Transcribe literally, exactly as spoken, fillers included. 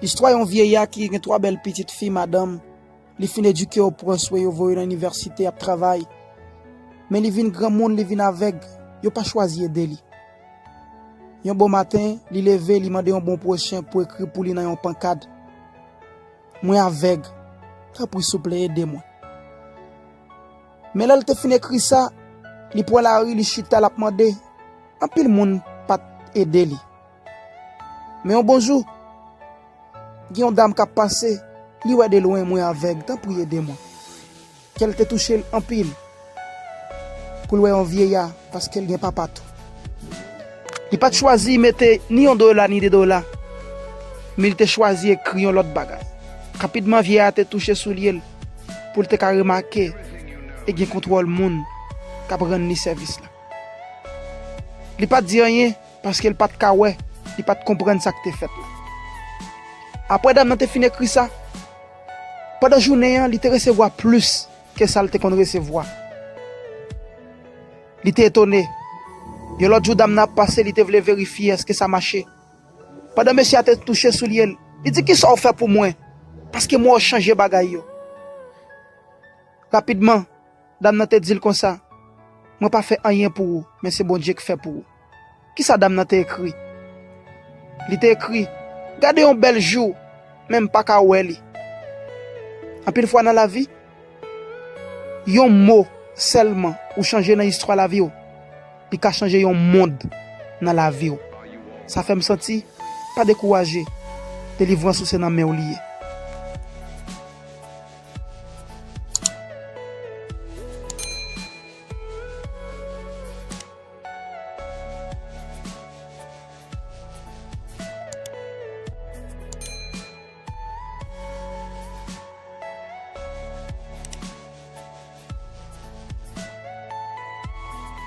Istwa yon vyeya ki gen twa bèl pitit fi, madanm, li fin edike yo, pran swen yo, voye yo nan inivèsite, ap travay. Men li vin granmoun, li vin avèg, yo pa chwazi ede li. Yon bon maten, li leve, li mande yon bon pwochen pou ekri pou li nan yon pankad: "Mwen avèg, tanpri souple ede mwen." Men lè l te fin ekri sa, li pran lari, li chita, l ap mande. Anpil moun pa t ede li. Men yon bon jou, gen yon dam k ap pase, li wè de lwen: "Mwen avèg, tanpri ede mwen." Kè l te touche l anpil pou l wè yon vyeya, paske l gen papa tou. Li pa t chwazi mete ni yon dola ni de dola, men li te chwazi ekri yon lòt bagay. Rapidman, vyeya te touche soulye l pou l te ka remake e gen kontwòl moun k ap rann li sèvis la. Li pa t di anyen, paske l pa t ka wè, li pa t konprann sa k te fèt la. Apre dam nan te fin ekri sa, pandan jounen an, li te resevwa plis ke sa l te konn resevwa. Li te etone. Yon lòt jou, dam nan ap pase, li te vle verifye èske sa mache. Pandan mesye a te touche soulye l, li di: "Kisa w fè pou mwen? Paske m wè w chanje bagay yo." Rapidman, dam nan te di l konsa: "Mwen pa fè anyen pou ou, men se Bondye k fè pou ou." Kisa dam nan te ekri? Li te ekri: "Gade yon bèl jou, men m pa ka wè li." Anpil fwa nan lavi, yon mo sèlman ou chanje nan istwa lavi w, li ka chanje yon mond nan lavi w. Sa fè m santi, pa dekouraje, delivrans ou se nan men w li ye.